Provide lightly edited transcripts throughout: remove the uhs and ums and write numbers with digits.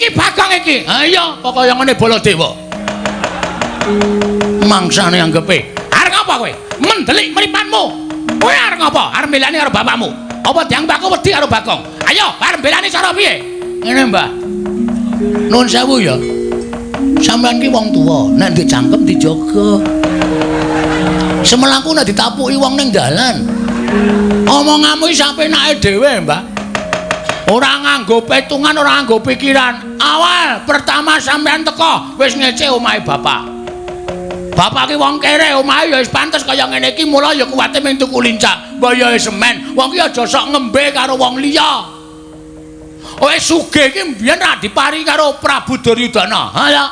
Iki Bagong iki. Ha iya, kok kaya ngene Baladewa. Mangsane anggepe. Arep ngapa kowe? Mendelik mripanmu. Kowe arep ngapa? Arep mbelani karo bapakmu. Apa dianggep aku wedi karo Bagong? Ayo, arep mbelani cara piye? Ngene, Mbah. Nuwun sewu ya. Sampeyan ki wong tuwa, nek ndek cangkem dijaga. Semelangku nek ditapuki wong ning dalan. Omonganmu iki sapenake dhewe, Mbah. Ora nganggo petungan, ora nganggo pikiran. Awal pertama sampeyan teko wis ngece omahe bapak. Bapak ki wong kere, omahe ya wis pantes kaya ngene iki, mula ya kuwate mung tuku lincak. Mbayahe semen. Wong ki aja sok ngembe karo wong liya. Wis sugih iki mbiyen ra dipari karo Prabu Duryudana. Ha ya.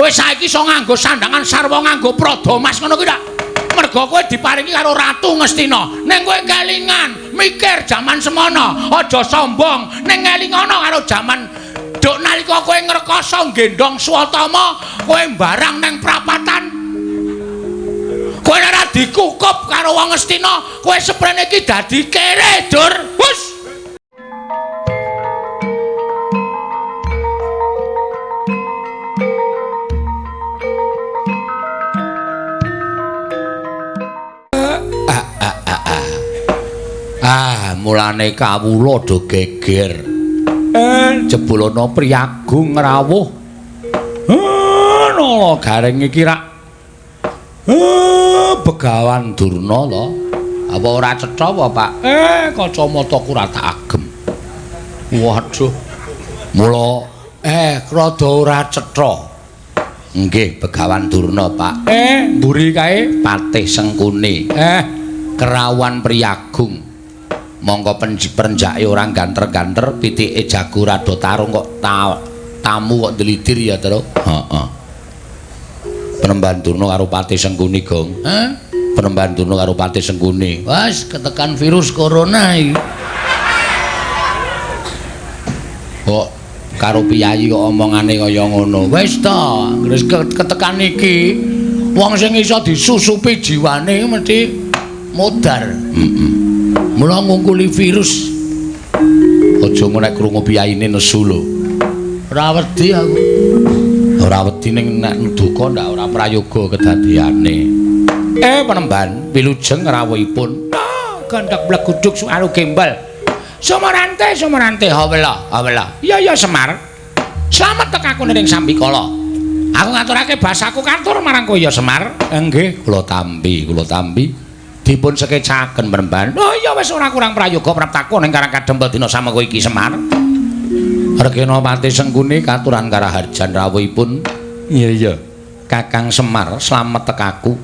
Wis saiki iso nganggo sandangan sarwa nganggo prada mas ngono kuwi ta. Mergo kowe diparingi karo Ratu Ngastina. Ning kowe kelingan, mikir jaman semono, aja sombong. Ning ngelingono karo jaman duk nalika kowe ngrekoso nggendhong Swatama, kowe mbarang ning prapatan. Kowe ora dikukup karo wong Ngastina, kowe seprene iki dadi kere, Dur. Hus. Ah, mulane kawula do geger. Jebul ana priyagung ngrawuh. Nala Gareng iki rak Begawan Durna to. Apa ora cetha apa, Pak? Kacamataku ora tak agem. Waduh. Mula rada ora cetha. Nggih, Begawan Durna, Pak. Mburi kae Patih Sengkuni. Kerawan priyagung. Mongko perenjake ora ganter-ganter, pitike jago rada tarung kok tamu kok ndlidir ya, Tru. Heeh. Penemban Durna karo Patih Sengkuni, Gong. Hah? Penemban Durna karo Patih Sengkuni. Wes ketekan virus corona iki. Kok karo piyayi kok omongane kaya ngono. Wis to, wis ketekan iki wong sing iso disusupi jiwane mesti modar. Heeh. Mula ngungkuli virus. Aja ngono nek krungu piyayine nesu lho. Ora wedi aku. Ora wedi ning nek duka ndak ora prayoga kedadeane. Penemban wilujeng rawuhipun. Gandhak bleguduk suaru gembel. Sumarante, sumarante hawela, hawela. Iya ya Semar. Slamet tek aku ning sambikala. Aku ngaturake basaku katur marang kowe ya Semar. Nggih, kula tampi, kula tampi. Dipun sekecaken penemban. Oh iya wis ora kurang prayoga praptaku ning Karang Kadempel dina samengko iki Semar. Regena Patih Sengkuni katuran karaharjan rawuhipun. Iya iya. Kakang Semar slamet tek aku.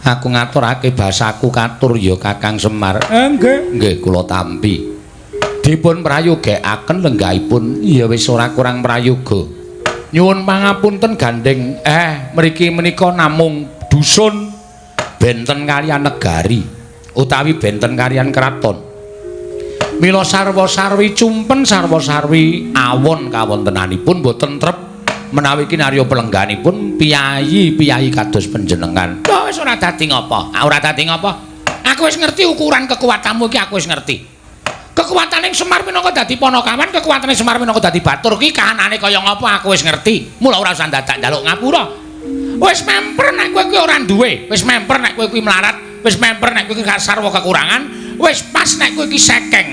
Aku ngaturake basaku katur ya Kakang Semar. Nggih, nggih kula tampi. Dipun prayogekaken lenggahipun. Iya wis ora kurang prayoga. Nyuwun pangapunten gandeng. Mriki menika namung dusun benten kaliyan negari utawi benten kaliyan kraton. Mila sarwa-sarwi cumpen sarwa-sarwi awon kawontenanipun boten trep menawi kinarya pelengganipun piyayi-piyayi kados panjenengan. Lho wis ora dadi ngapa? Ora dadi ngapa? Aku wis ngerti ukuran kekuatanmu iki, aku wis ngerti. Kekuatane Semar minangka dadi panakawan, kekuatane Semar minangka dadi batur ki kahanane kaya ngapa aku wis ngerti. Mula ora usah dadak njaluk ngapura. Wis memper nek kowe kuwi ora duwe, wis memper nek kowe kuwi melarat, wis memper nek kowe kuwi sarwa kekurangan, wis pas nek kowe iki sekeng.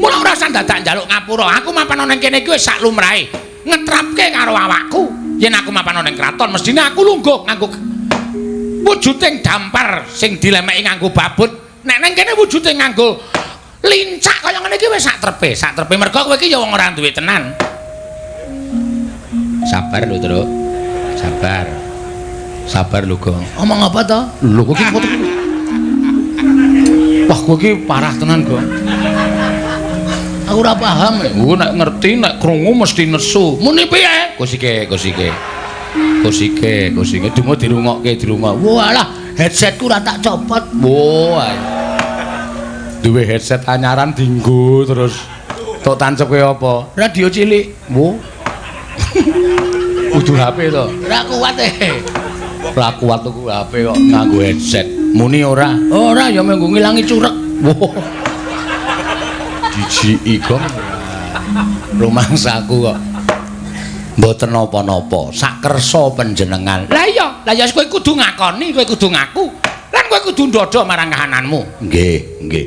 Mula ora usah dadak njaluk ngapura. Aku mapan ning kene iki wis sak lumrahe. Ngetrapke karo awakku. Yen aku mapan ning kraton, mestine aku lungguh nganggo wujuding dampar sing dilemeki nganggo babut. Nek ning kene wujude nganggo lincak kaya ngene iki wis sak trepe, sak trepe mergo kowe iki ya wong ora duwe tenan. Sabar lho, Truk. Sabar. Sabar lho, Gong. Omong apa to? Lho kowe iki wah, kowe iki parah tenan, Gong. Aku ora paham. Kowe nek ngerti nek krungu mesti nesu. Muni piye? Kusike, kusike. Kusike, kusike dungo dirungokke, dirungok. Walah, headsetku ora tak copot. Wah. Duwe headset anyaran dinggo terus tok tancepke apa? Radio cilik. Wo. Kudu HP to. Ora kuat e. Ora kuat tuku HP kok nganggo headset. Muni ora? Ora ya mung ngilangi curek. Wo. Dijiki, Gong. Rumangsaku kok mboten napa-napa, sakersa panjenengan. Lah iya, lah ya kowe kudu ngakoni, kowe kudu ngaku. Lan kowe kudu ndodho marang kahananmu. Nggih, nggih.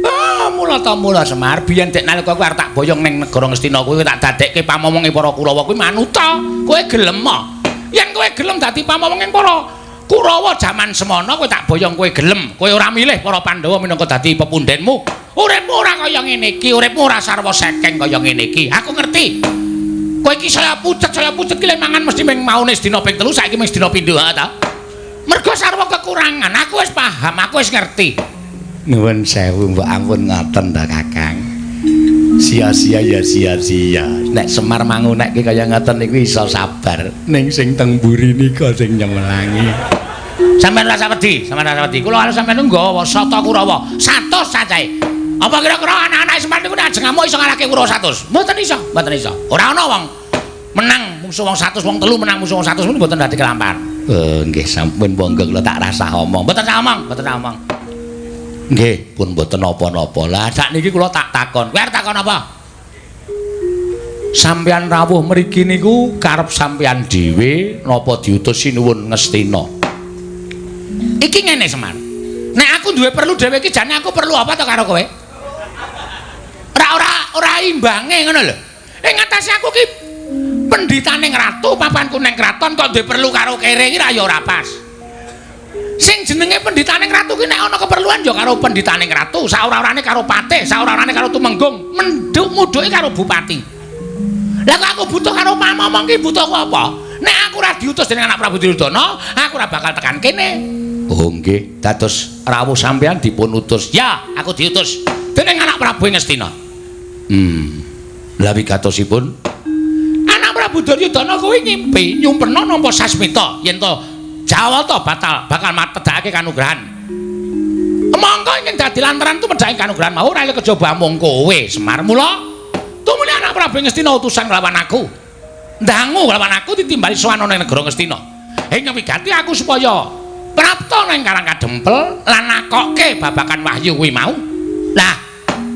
Ah, mula ta mula Semar, biyen dek nalika kowe arep tak boyong ning negara Ngastina kuwi tak dadekke pamomonge para Kurawa kuwi manuta. Kowe gelem ah? Yen kowe gelem dadi pamomonge para Kurawa jaman semono kowe tak boyong kowe gelem. Kowe ora milih para Pandhawa minangka dadi pepundenmu. Uripmu ora kaya ngene iki, uripmu ora sarwa sekeng kaya ngene iki. Aku ngerti. Kowe iki saya pucet ki le mangan mesti ming maune sedina ping 3, saiki ming sedina pindho ha ta. Mergo sarwa kekurangan, aku wis paham, aku wis ngerti. Nuwun sewu mbok ampun ngoten ta Kakang. Sia-sia ya sia-sia. Nek Semar mangunekke kaya ngoten niku iso sabar. Ning sing teng mburi nika sing nyemelangi. Sampeyan ora usah wedi, sampeyan ora usah wedi. Kula karo sampeyan nggawa sata Kurawa 100 cacahe. Apa kira-kira anak-anak Semar niku nek ajeng ngamuk iso ngalahke Kurawa 100? Mboten iso, mboten iso. Ora ana wong menang musuh wong 100, wong telu menang musuh wong 100 niku mboten dadi kelampahan. Nggih sampun monggo kula tak rasah omong. Mboten sah omong, mboten sah omong. Nggih, pun mboten napa-napa. Lah sakniki kula tak takon. Kowe arep takon apa? Sampeyan rawuh mriki niku karep sampeyan dhewe napa diutus Sinuwun Ngastina? Iki ngene Semar. Nek aku duwe perlu dhewe iki jane aku perlu apa to karo kowe? Ora imbange ngono lho. Ing atase aku ki pendhitaning ratu, papanku ning kraton kok duwe perlu karo kere iki ra ya ora pas. Sing jenenge pendhitaning ratu ki nek ana keperluan ya karo pendhitaning ratu, saora-orane karo patih, saora-orane karo tumenggung, menduk mudhuke karo bupati. Lah kok aku butuh karo pamomong ki butuhku apa? Nek aku ora diutus dening anak Prabu Duryudana, aku ora bakal tekan kene. Oh nggih, dados rawuh sampeyan dipun utus. Ya, aku diutus dening anak Prabu Ngastina. Lah wigatosipun anak Prabu Duryudana kuwi ngimpi nyumpena nampa sasmita yen to Jawata batal bakal matedhakake kanugrahan. Mongko ingkang dadi lantaran tumedhake kanugrahan mau ora kejaba amung kowe Semar. Mula tumuli anak Prabu Ngastina utusan nglawan aku. Ndangu nglawan aku ditimbali sowan ana ning negara Ngastina. Ing wigati aku supaya prapta nang Karang Kadempel lan nakokke babakan wahyu kuwi mau. Lah,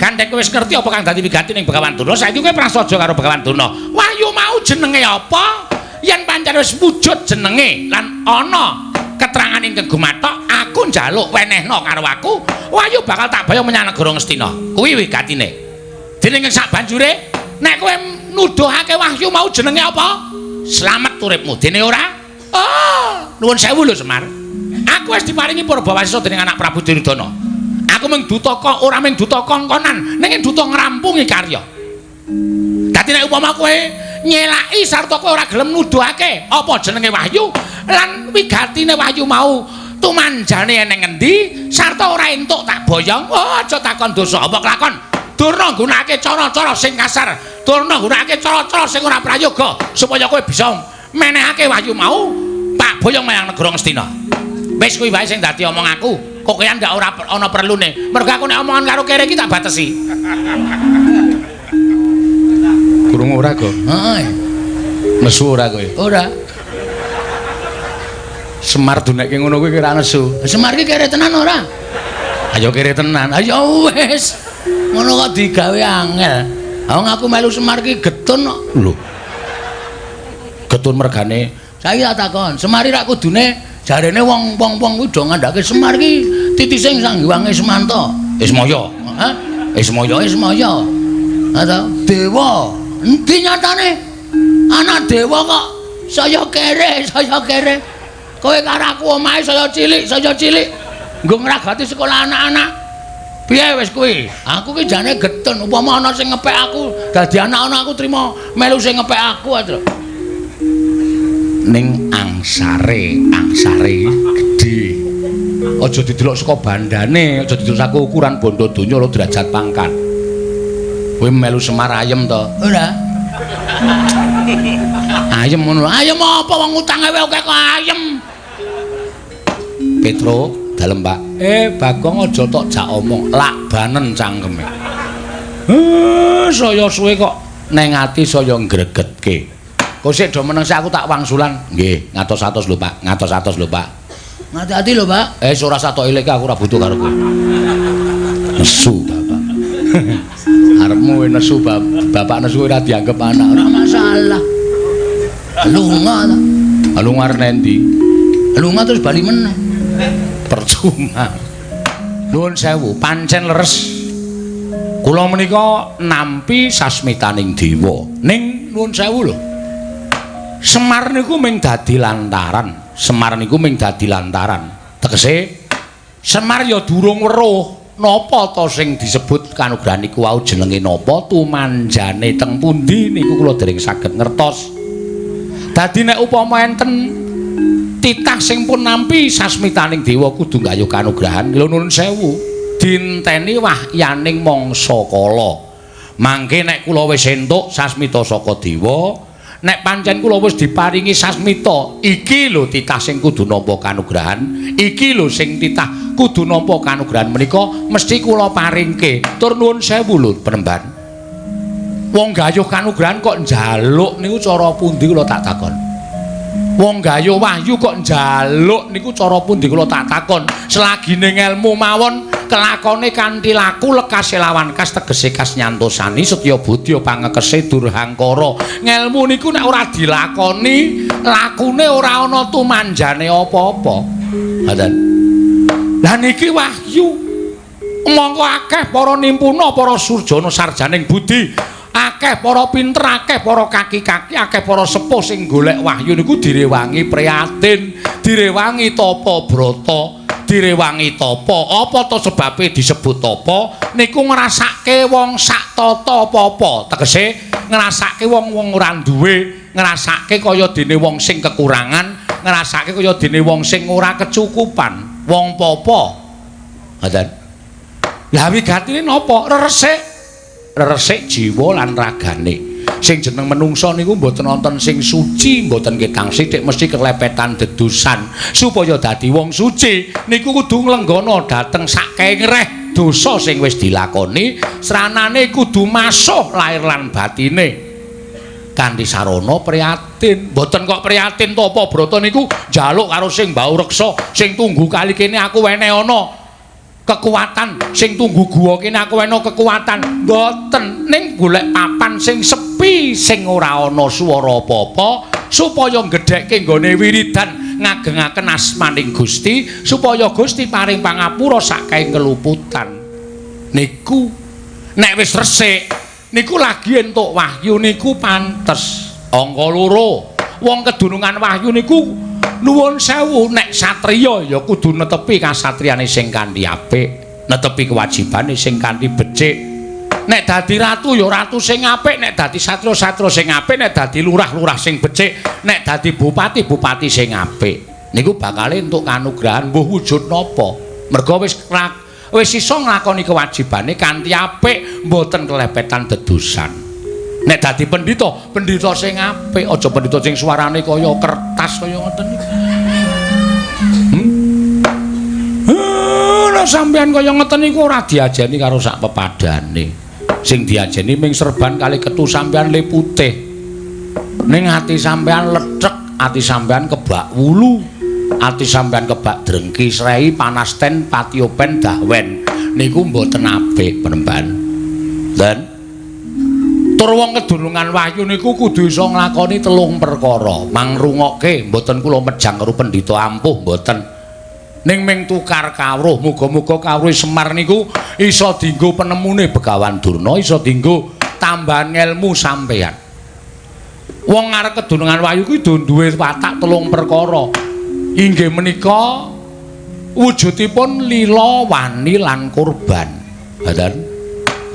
gandeng kowe wis ngerti apa kang dadi wigati ning Begawan Durna, saiki kowe prasaja karo Begawan Durna. Wahyu mau jenenge apa? Yen pancen wis wujud jenenge lan ana keterangan ingkang gumathok, aku njaluk wenehna karo aku, wahyu bakal tak bayang menyang negara Ngastina. Kuwi wigatine. Dening sak banjure, nek kowe nuduhake wahyu mau jenenge apa? Slamet uripmu. Dene ora? Oh, nuwun sewu lho Semar. Aku wis diparingi purbawasisa dening anak Prabu Duryudana. Aku mung duta kok ora mung duta kongkonan, ning duta ngrampungi karya. Dadi nek upama kowe nyelaki sarta kowe ora gelem nuduhake apa jenenge wahyu lan wigatine wahyu mau tumanjane eneng endi sarta ora entuk tak boyong, oh aja takon dosa apa kelakon. Durna nggunakake cara-cara sing kasar, durna nggunakake cara-cara sing ora prayoga supaya kowe bisa menehake wahyu mau tak boyong menyang negara Ngastina. Wis kuwi wae sing dadi omong aku. Kok kaya ndak ora ana perlune. Mergo aku nek omongan karo kere iki tak batesi. Krungu ora, Go? Heeh. Nesu ora kowe? Ora. Semar dunekke ngono kuwi kira nesu. Semar iki kere tenan ora? Ayo kere tenan. Ayo wis. Ngono kok digawe angel. Wong aku melu Semar ki getun kok. Lho. Getun mergane. Saiki tak takon, Semar iki rak kudune jarene wong-wong kuwi do ngandhake Semar ki titise Sang Hyang Ismanta. Ismaya. Hah? Ismaya, Ismaya. Ha ta? Dewa. Endi nyatane? Anak dewa kok saya kere, saya kere. Kowe karo aku omahe saya cilik, saya cilik. Nggo ngragati sekolah anak-anak. Piye wis kuwi? Aku ki jane getun, upama ana sing ngepek aku, dadi anak-anak aku trima melu sing ngepek aku aja. Ning angsare, angsare gedhe. Aja didelok saka bandane, aja didelok saka ukuran bondo donya lho derajat pangkat. Kowe melu Semar ayem to? Ora. Ayem ngono. Ayem apa wong utange wae akeh kok ayem. Petro, dalem Pak. Bagong aja tok jak omong, lak banen cangkeme. Saya suwe kok neng ati saya ngregetke. Kok sik do meneng sik aku tak wangsulan. Nggih, ngatos-atos lho Pak, ngatos-atos lho Pak. Ngati-ati lho Pak. Ora sak tok eleke aku ora butuh karo kowe. Nesu Bapak. Arepmu nesu bapak nesu ora dianggep anak, ora masalah. Lunga ta. Lunga arep endi? Lunga terus bali meneh. Percuma. Nuwun sewu, pancen leres. Kula menika nampi sasmitaning dewa. Ning nuwun sewu lho. Semar niku ming dadi lantaran. Semar niku ming dadi lantaran. Tegese Semar ya durung weruh napa ta sing disebut kanugrahan niku wau jenenge napa, tumanjane teng pundi niku kula dereng saged ngertos. Dadi nek upama enten titah sing pun nampi sasmitaning dewa kudu nggayuh kanugrahan, lho nuwun sewu, dinteni wahyaning mangsa kala. Mangke nek kula wis entuk sasmita saka dewa, nek pancen kula wis diparingi sasmita, iki lho titah sing kudu nampa kanugrahan, iki lho sing titah kudu nampa kanugrahan menika mesti kula paringke. Tur nuwun sewu lho penemban. Wong gayuh kanugrahan kok njaluk niku cara pundi kula tak takon. Wong gayuh wahyu kok njaluk niku cara pundi kula tak takon. Selagine ngelmu mawon kelakone kanthi laku lekase lawan kas tegese kas nyantosani setya budya pangekese durhangkara. Ngelmu niku nek ora dilakoni, lakune ora ana tumanjane apa-apa. Ngoten. Lah niki wahyu. Mongko akeh para nimpuna, para surjana sarjaning budi, akeh para pinter, akeh para kaki-kaki, akeh para sepuh sing golek wahyu niku direwangi prihatin, direwangi tapa brata, direwangi tapa. Apa to sebabe disebut tapa? Niku ngrasake wong sak tata apa-apa. Tegese ngrasake wong-wong ora duwe, ngrasake kaya dene wong sing kekurangan, ngrasake kaya dene wong sing ora kecukupan, wong papa. Ngoten. Lah wigatine napa? Reresik. Reresik jiwa lan ragane. Sing jeneng menungsa niku mboten wonten sing suci, mboten ketang sithik mesti kelepetan dedusan. Supaya dadi wong suci niku kudu nglenggana dhateng sakengreh dosa sing wis dilakoni, sranane kudu masuh lair lan batine. Kanthi sarana prihatin. Mboten kok prihatin tapa brata niku njaluk karo sing mbau reksa, sing tunggu kali kene aku wene ana kekuatan, sing tunggu guwa kene aku wene kekuatan. Mboten, ning golek papan sing sepi sing ora ana swara apa-apa supaya gedhekke nggone wiridan ngagengaken asmaning Gusti supaya Gusti paring pangapura saking keluputan. Niku nek wis resik niku lagi entuk wahyu niku pantes. Angka loro, wong kedunungan wahyu niku nuwun sewu nek satriya ya kudu netepi kasatriyane sing kanthi apik, netepi kewajibane sing kanthi becik. Nek dadi ratu ya ratu sing apik, nek dadi satria-satria sing apik, nek dadi lurah-lurah sing becik, nek dadi bupati-bupati sing apik. Niku bakale entuk kanugrahan mbuh wujud napa. Merga wis iso nglakoni kewajibane kanthi apik, mboten kelepetan dedusan. Nek dadi pendhita, pendhita sing apik, aja pendhita sing suarane kaya kertas kaya ngoten niku. Nek sampeyan kaya ngoten niku ora diajeni karo sak pepadane. Sing diajeni ming serban kali ketu sampeyan le putih. Ning ati sampeyan lethek, ati sampeyan kebak wulu, ati sampeyan kebak drengki, srei, panasten, patiopen, dahwen. Niku mboten apik penemban. Dan tur wong kedunungan wahyu niku kudu iso nglakoni telung perkara. Mangrungokke, mboten kula mejang karo pendhita ampuh mboten. Ning ming tukar kawruh, muga-muga kawruh Semar niku iso dienggo penemune Begawan Durna, iso dienggo tambahan ngelmu sampeyan. Wong arep kedunungan wahyu kuwi duwe watak telung perkara. Inggih menika wujudipun lila, wani lan kurban. Ngoten.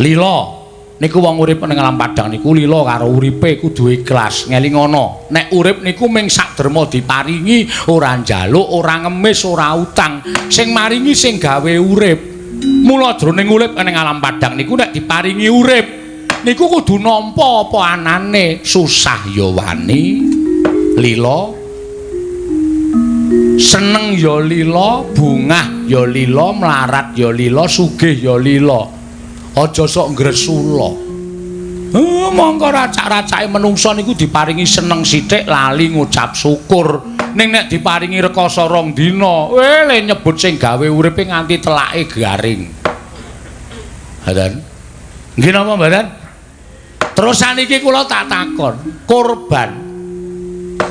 Lila niku wong urip ning alam padhang niku lila karo uripe kudu ikhlas, ngelingono. Nek urip niku ming sak derma diparingi, ora njaluk, ora ngemis, ora utang. Sing maringi sing gawe urip. Mula jroning urip ning alam padhang niku nek diparingi urip niku kudu nampa apa anane, susah ya wani, lila, seneng ya lila, bungah ya lila, mlarat ya lila, sugih ya lila. Aja sok ngresula. Mongko racak-racake menungsa niku diparingi seneng sithik lali ngucap syukur. Ning nek diparingi rekoso rong dina, le nyebut sing gawe uripe nganti telake garing. Ngoten. Nggih napa mboten? Terus saniki kula tak takon, korban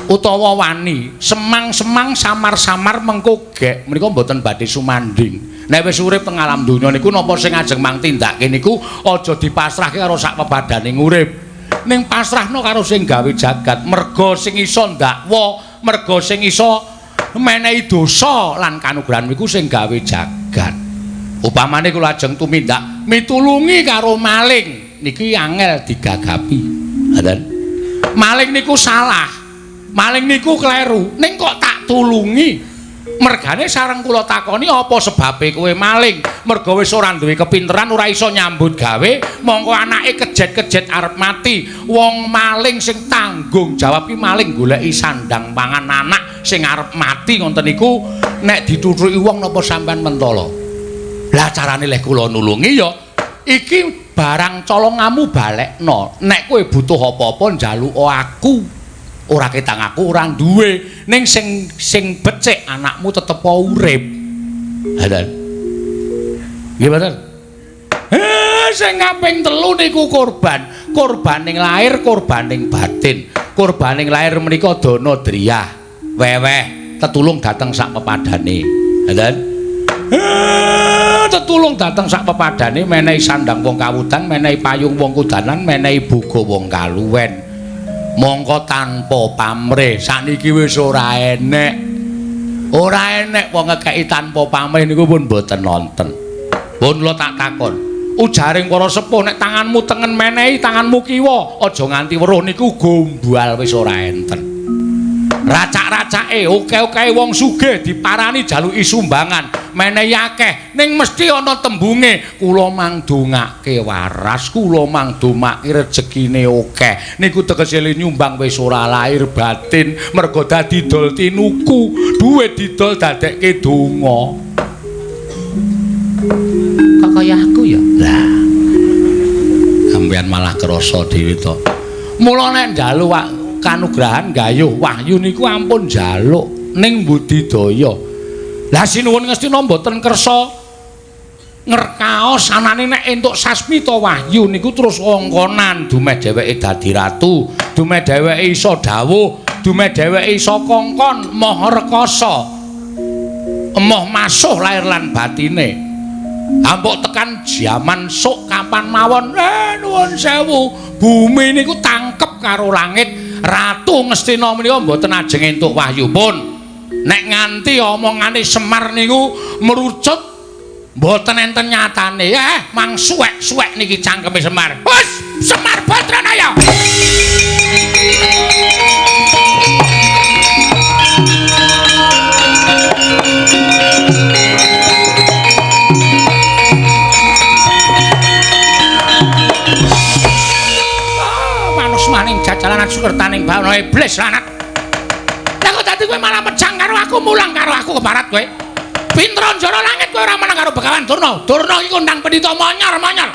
utawa wani semang-semang samar-samar mengko gek menika mboten badhe sumanding. Nek wis urip teng alam donya niku napa sing ajeng mang tindake niku aja dipasrahke karo sak pebadane urip. Ning pasrahno karo sing gawe jagat, merga sing iso ndakwa, merga sing iso menehi dosa lan kanugrahan niku sing gawe jagat. Upamane kula ajeng tumindak mitulungi karo maling niki angel digagapi. Ngoten. Maling niku salah. Maling niku kleru. Ning kok tak tulungi? Mergane sareng kula takoni apa sebabe kowe maling? Merga wis ora duwe kepinteran, ora iso nyambut gawe, mongko anake kejet-kejet arep mati. Wong maling sing tanggung jawab ki maling goleki sandang pangan anak sing arep mati ngoten niku nek dituthuki wong napa sampean mentala? Lah carane leh kula nulungi ya iki barang colongamu balekno. Nek kowe butuh apa-apa njaluk aku. Ora ketang aku ora duwe, ning sing sing becik anakmu tetep urip. Ngoten. Nggih mboten? Sing kaping telu niku korban. Korbaning lahir, korbaning batin. Korbaning lahir menika dana driyah, weweh, tetulung dateng sak pepadane. Ngoten. Tetulung dateng sak pepadane menehi sandang wong kawudan, menehi payung wong kudanan, menehi boga wong kaluwen. Mongko tanpa pamrih sakniki wis ora enek. Ora enek wong ngekeki tanpa pamrih niku pun mboten nonten. Pun kula tak takon, ujaring para sepuh nek tanganmu tengen menehi tanganmu kiwa, aja nganti weruh niku gombal wis ora enten. Racak-racake oke-oke wong sugih diparani jaluki sumbangan, menehi akeh, ning mesti ana tembunge kula mangdongake waras, kula mangdomake rejekine akeh. Niku tegese nyumbang wis ora lahir batin, merga dadi dol tinuku, duwe didol dadekke donga. Kok kaya aku ya? Lah. Sampeyan malah krasa dhewe to. Mula nek njaluk kanugrahan gayuh wahyu niku ampun njaluk ning budidaya. Lah sinuwun Ngastina mboten kersa ngerkaos anane nek entuk sasmita wahyu niku terus ongkonan dumeh dheweke dadi ratu, dumeh dheweke iso dawuh, dumeh dheweke iso kongkon moh rekasa. Emoh masuh lahir lan batine. Ampuk tekan jaman sok kapan mawon nuwun sewu, bumi niku tangkep karo langit. Ratu Ngastina menika mboten ajeng entuk wahyu pun. Nek nganti omongane Semar niku merucut mboten enten nyatane. Mang suwek-suwek niki cangkeme Semar. Wes, Semar Badranaya. Maning jajalan sukertaning bawana iblis lanat. Lah kok dadi kowe malah mejang karo aku, mulang karo aku kebarat kowe. Pinter njara langit kowe ora menang karo Begawan Durna. Durna iki kondang pendhita monyor-monyor.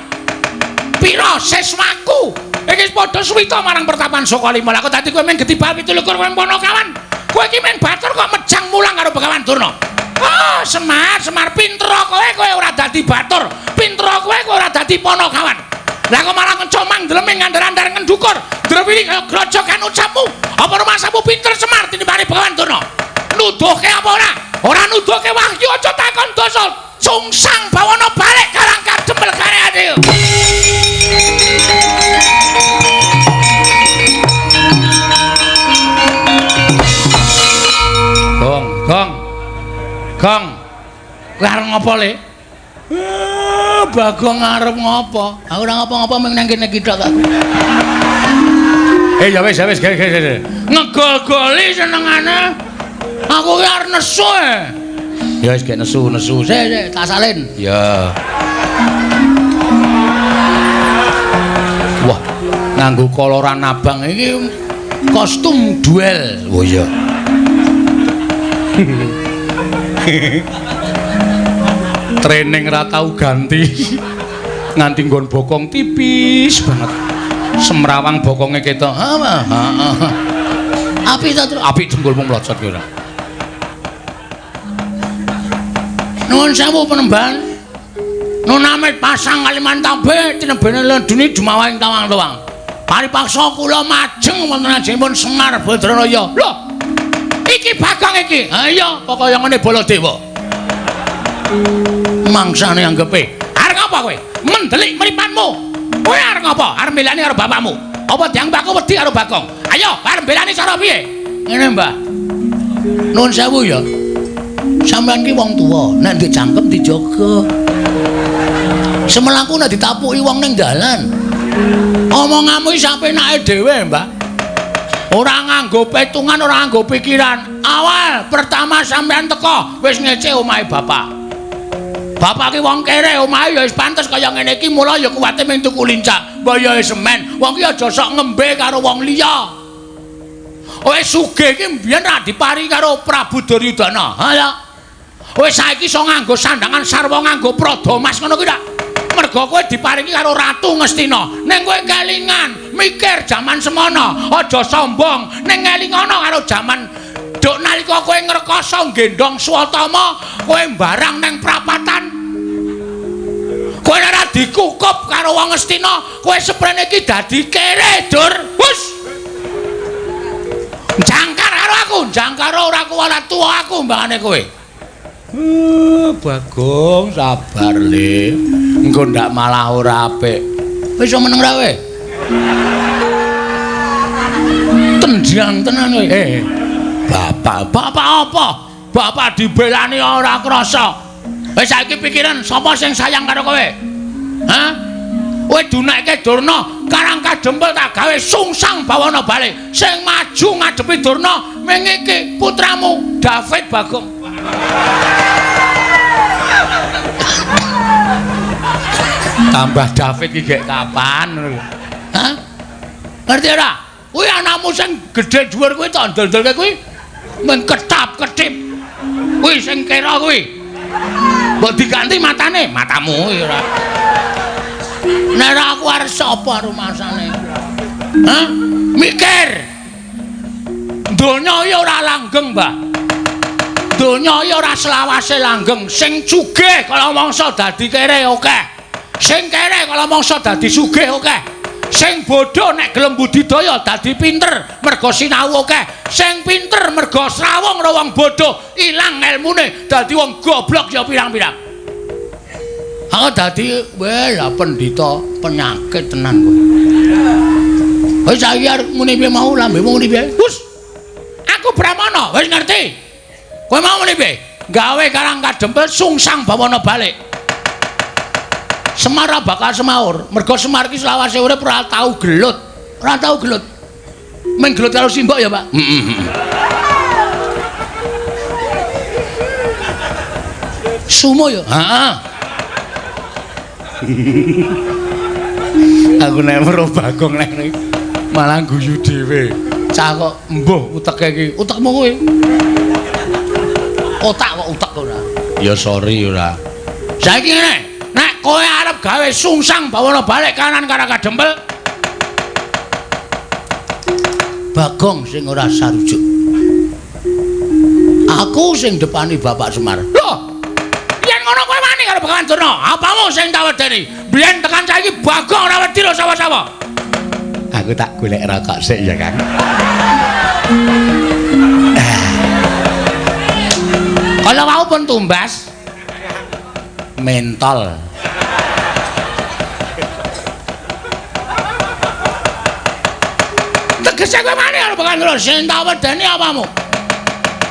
Pira siswaku iki padha suwita marang pertapan Sukalima. Lah kok dadi kowe mung getibal 27 kowe Panakawan. Kowe iki mung batur kok mejang mulang karo Begawan Durna. Ah, Semar, Semar pinter kowe, kowe ora dadi batur. Pinter kowe, kowe ora dadi Panakawan. Lah kok malah ngecomang ndleming ngandar-andar ngendukur. Drewili kaya grojogan ucapmu. Apa rumasamu pinter Semar tinimbane Begawan Durna? Nuduhke apa ora? Ora nuduhke wahyu aja takon dosa. Sungsang bawana balik karang kadempel kare ati. Gong, gong. Gong. Kowe arep ngopo le? Bagong arep ngopo? Aku ora ngopo-ngopo mung nang kene iki tok aku. Ya wis, ya wis, ge. Ngegol-goli senengane. Aku ki arep nesu. Ya wis gek nesu-nesu. Sik, sik, tak salin. Ya. Wah, nganggo koloran abang iki kostum duel. Oh iya. Training ra tau ganti. Nganti nggon bokong tipis banget. Semrawang bokonge ketok. Heeh. Apik ta, Tru? Apik dengkulmu mlocot ki ora. Nuwun sewu penemban. Nunamit pasang Kalimantan tinebene lendune dumawahing tawang-tawang. Paripaksa kula majeng wonten ajengipun Semar Badranaya. Lho. Iki Bagong iki. Ha iya, pokoke ngene Baladewa. Mangsane anggepe. Arep ngapa kowe? Mendelik mripatmu. Kowe arep ngapa? Arep mbelani karo bapakmu. Apa dianggep aku wedi karo Bagong? Ayo, arep mbelani cara piye? Ngene, Mbah. Nuwun sewu ya. Sampeyan ki wong tuwa, nek ndek cangkem dijaga. Semelangku nek ditapuki wong ning dalan. Omonganmu iki sapenake dhewe, Mbah. Ora nganggo petungan, ora nganggo pikiran. Awal pertama sampeyan teko wis ngece omahe bapak. Bapak ki wong kere, omahe ya wis pantes kaya ngene iki, mula ya kuwate mung tuku lincak. Mbaya semen, wong ki aja sok ngembe karo wong liya. Wis sugih iki mbiyen ra diparingi karo Prabu Duryudana. Ha ya. Wis saiki iso nganggo sandangan sarwa nganggo prada mas ngono kuwi ta. Mergo kowe diparingi karo Ratu Ngastina. Ning kowe kelingan mikir jaman semono, aja sombong. Ning ngelingono karo jaman duk nalika kowe ngrekoso nggendhong Swatama, kowe mbarang ning prapatan. Kowe ora dikukup karo wong Ngastina, kowe seprene iki dadi kere, Dur. Hus. Jangkar karo aku, jangkar ora kuwala tuwa aku mbangane kowe. Bagong sabar le. Engko ndak malah ora apik. Wis iso meneng ra kowe? Tenjang tenan kowe. Bapak, bapak apa? Bapak dibelani ora krasa. Wis saiki pikiran sapa sing sayang karo kowe? Hah? Kowe dunekke Durna, Karang Kadempel tak gawe sungsang bawana bali. Sing maju ngadepi Durna ming iki putramu David Bagong. Tambah David iki gek kapan ngono lho. Hah? Ngerti ora? Kuwi anakmu sing gedhe dhuwur kuwi tak ndol-ndolke kuwi mung ketap-ketip. Kuwi sing kira kuwi. Mbok diganti matane, matamu kuwi ora. Nek ora aku arep sapa rumasane? Hah? Mikir. Donya iki ora langgeng, Mbah. Donya iki ora selawase langgeng. Sing sugih kala mangsa dadi kere akeh. Sing kere kala mangsa dadi sugih akeh. Sing bodho nek gelem budidaya dadi pinter mergo sinau akeh. Sing pinter mergo srawung karo wong bodho ilang elmune dadi wong goblok ya pirang-pirang. Aku dadi weh lah pendhita penyakit tenan kowe. Wis saiki arep muni piye mau lambemu muni piye? Hus. Aku Brahmana, wis ngerti. Kowe mau muni piye? Gawe Karang Kadempel sungsang bawana balik. Semar bakal semaur, mergo Semar iki selawase urip ora tau gelut. Ora tau gelut. Mung gelut karo simbok ya, Pak. Heeh. Sumo ya? Heeh. Aku nek weruh Bagong nek malah guyu dhewe. Cah kok mbuh uteke iki. Utekmu kuwi. Otak kok utek ora. Ya sorry ora. Saiki ngene, nek kowe arep gawe sungsang bawana balik kanan Karang Kadempel, Bagong sing ora sarujuk. Aku sing depani Bapak Semar. Lho, yen ngono kowe wani karo Begawan Durna, apamu sing tak wedeni? Biyen tekan saiki Bagong ora wedi lho sapa-sapa. Aku tak golek rokok sik ya, Kang. Kalau mau pun tumbas mentol. Tegese kowe wani karo Begawan Durna, sing tak wedeni apamu?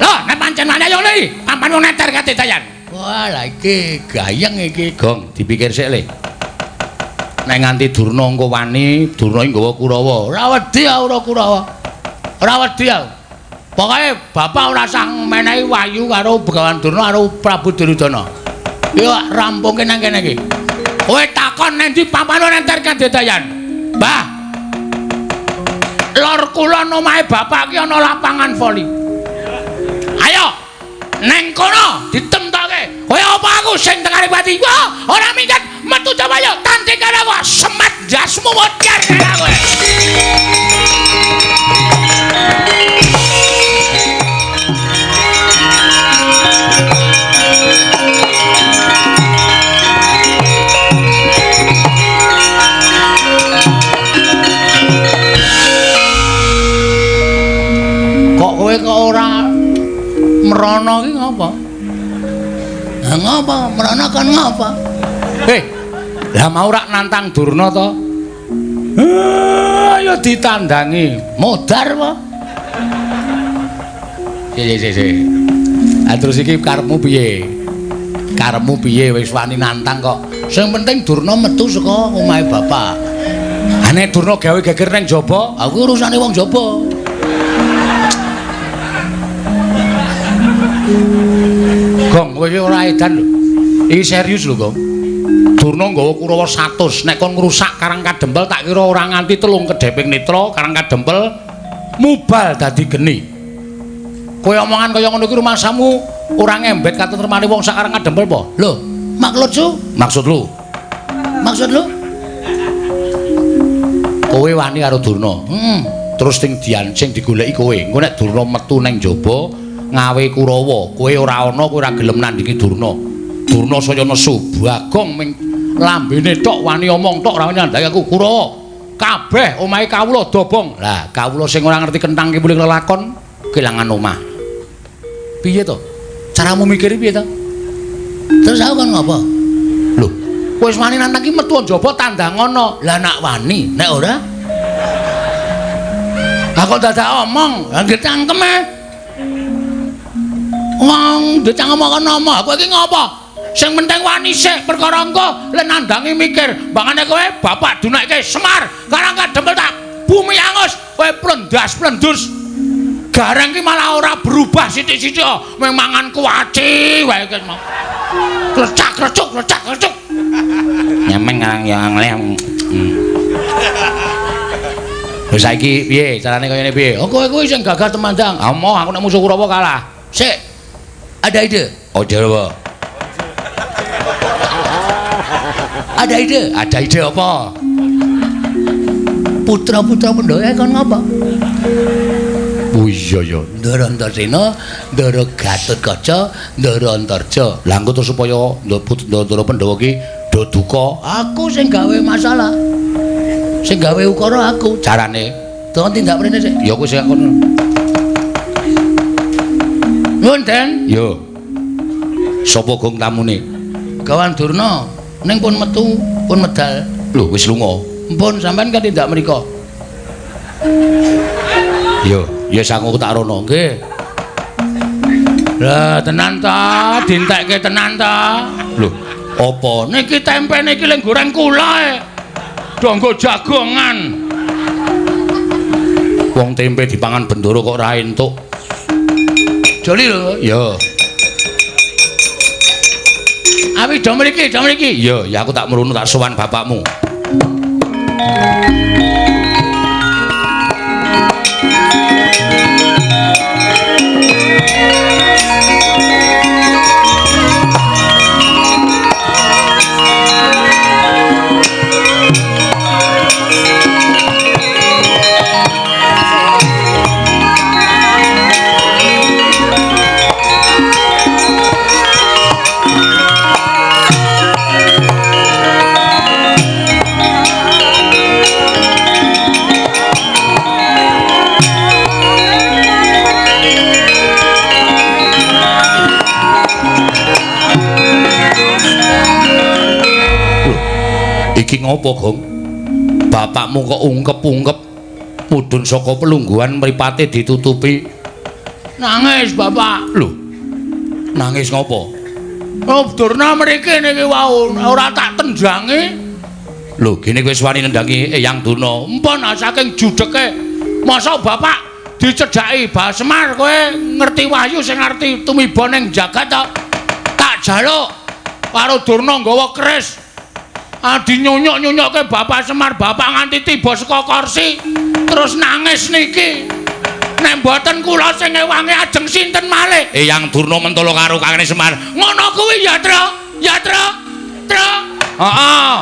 Lho, nek pancen wani ayo le, pampan wong neter kate dayan. Wah, lah iki gayeng iki, Gong, dipikir sik le. Nek nganti Durna engko wani, Durna iki nggawa Kurawa. Ora wedi aku ora Kurawa. Ora wedi aku. Pokoke bapak ora usah menehi wahyu karo Begawan Durna karo Prabu Duryudana. Yo rampungke nang kene iki. Kowe takon nang ndi papane nenter kadedayan. Mbah. Lor kulon omahe bapak ki ana lapangan voli. Ayo neng kono ditemtoke. Kowe apa aku sing tekane pati? Wah, ora minggat metu coba yo tanding karo aku semat jasmu modar karo kowe. Mrana ki ngapa? Lah ngapa? Mrana kon ngapa? Lah mau rak nantang Durna to? Ayo ditandangi. Modar apa? Si. Ah terus iki karepmu piye? Karepmu piye wis wani nantang kok. Sing penting Durna metu saka omahe bapak. Ha nek Durna gawe geger ning jaba, aku urusane wong jaba. Gong, kowe iki ora edan lho. Iki serius lho, Gong. Durna nggawa Kurawa 100, nek kon ngrusak Karang Kadempel tak kira ora nganti 3 kedheping netra Karang Kadempel mubal dadi geni. Kowe omongan kaya ngono iki rumasamu ora ngembet katentremane wong sak Karang Kadempel apa? Lho, maksudku? Maksud lu? Maksud lu? Kowe wani karo Durna. Heeh. Terus sing diancing digoleki kowe. Engko nek Durna metu nang jaba ngawe Kurawa, kowe ora ana, kowe ora gelem nandingi Durna. Durna saya nesu, Bagong ming lambene tok wani omong tok ora wani nandhangi aku Kurawa. Kabeh omahe kawula dobong. Lah, kawula sing ora ngerti kenthang kipuling lelakon kelangan omah. Piye to? Caramu mikir piye to? Terus aku kon ngopo? Lho, wis wani nantang ki metu njaba tandangono. Lah nak wani, nek ora? Aku dadak omong, lah nggih cangkem e. Wong ndek cangkem kono omong, kowe iki ngopo? Sing penting wani sik perkara engko lek nandangi mikir, mbangane kowe bapak dunekke Semar, Karang Kadempel tak bumi angus, kowe plendas-plendus. Gareng ki malah ora berubah sithik-sithik, mung mangan kuaci wae ki mau. Klecak-klecuk, klecak-klecuk. Nyemeng karang yang lem. Wis saiki piye carane kaya ngene piye? Oh kowe kuwi sing gagah temandang. Ah moh aku nek musuh Kurawa kalah. Sik. Ada ide? Oh apa? Ada ide? Ada ide apa? Putra-putra Pandhawa kon ngapa? Oh iya ya, Ndara Antasena, Ndara Gatotkaca, Ndara Antarja. Lah engko terus supaya Ndara Pandhawa ki do duka, aku sing gawe masalah. Sing gawe ukara aku. Carane, tolong tindak mrene sik. Ya kowe sing kono. Nuwun, Den. Yo. Sapa gong tamune? Gawan Durna. Ning pun metu, pun medal. Lho, wis lunga. Mpun sampean kan tindak mriko. Yo, ya sangu tak rono. Nggih. Lah tenan ta, dientekke tenan ta. Lho, apa? Niki tempe niki lek goreng kula e. Donggo jagongan. Wong tempe dipangan bendoro kok ora entuk. Joli lho. Ya. Awi do mriki, do mriki. Ya, ya aku tak mrunu tak sowan bapakmu. Iki ngopo, Gong? Bapakmu kok ungkep-ungkep mudhun saka pelungguhan mripate ditutupi. Nangis, Bapak. Lho. Nangis ngopo? Oh, Durna mriki niki wau ora tak tendangi. Lho, gene kowe wis wani nendangi Eyang Durna. Empun saking judheke. Mosok Bapak dicedhaki Bah Semar kowe ngerti wahyu sing ngerti tumiba ning jagat to? Tak jaluk karo Durna nggawa keris. Adi nyunyuk-nyunyukke Bapak Semar, Bapak nganti tiba saka kursi terus nangis niki. Nek mboten kula sing ngewangi ajeng sinten malih? Eyang Durna mentolo karo Kakang Semar. Ngono kuwi ya, Tru. Ya, Tru. Tru. Heeh.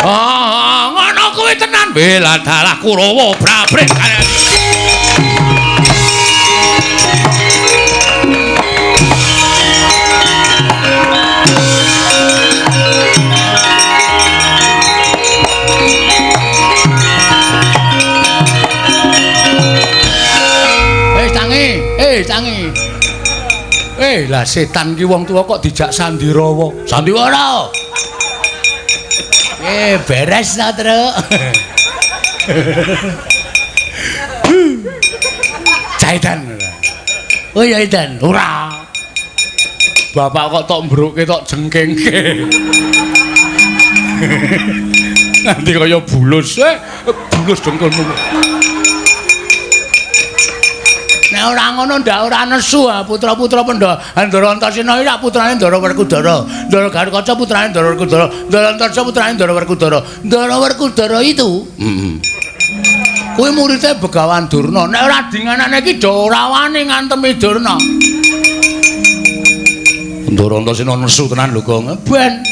Heeh, ngono kuwi tenan. Bela dalah Kurawa brabret. Tangi. Lah setan ki wong tuwa kok dijak sandirawa. Sandiwara. Beres ta, Truk. Caitan. Oh ya Idan, ora. Bapak kok tok mbruke tok jengkengke. Nanti kaya bulus, bulus dengkulmu. Nek ora ngono ndak ora nesu putra-putra Pandhawa. Ndara Antasena iki putrane Ndara Werkudara. Ndara Garukaca putrane Ndara Werkudara. Ndara Antarja putrane Ndara Werkudara. Ndara Werkudara itu. Heeh. Kuwi muridé Begawan Durna. Nek ora dinganane iki do ora wani ngantemi Durna. Ndara Antasena nesu tenan lho, Gong. Ben.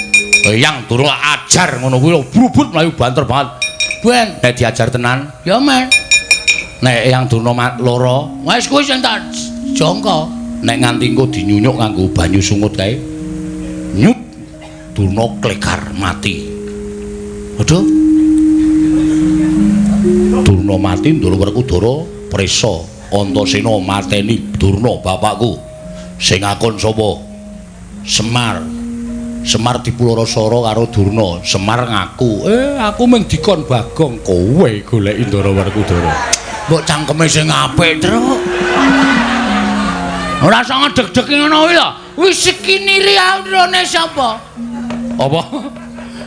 Eyang Durna ajar ngono kuwi brubut mlayu banter banget. Ben, nek diajar tenan, ya men. Nek Eyang Durna lara, wis kuwi sing tak jangka. Nek nganti engko dinyunyuk nganggo banyu sungut kae. Nyut Durna klegar mati. Aduh. Durna mati, Ndara Werkudara prisa. Antasena mateni Durna bapakku. Sing akon sapa? Semar. Semar dipulara-sara karo Durna. Semar ngaku, aku mung dikon Bagong, kowe goleki Ndara Werkudara. Mbok cangkeme sing apik, Truk. Ora usah ngedeg-deg ngono kuwi lho. Wis skinarione sapa? Apa?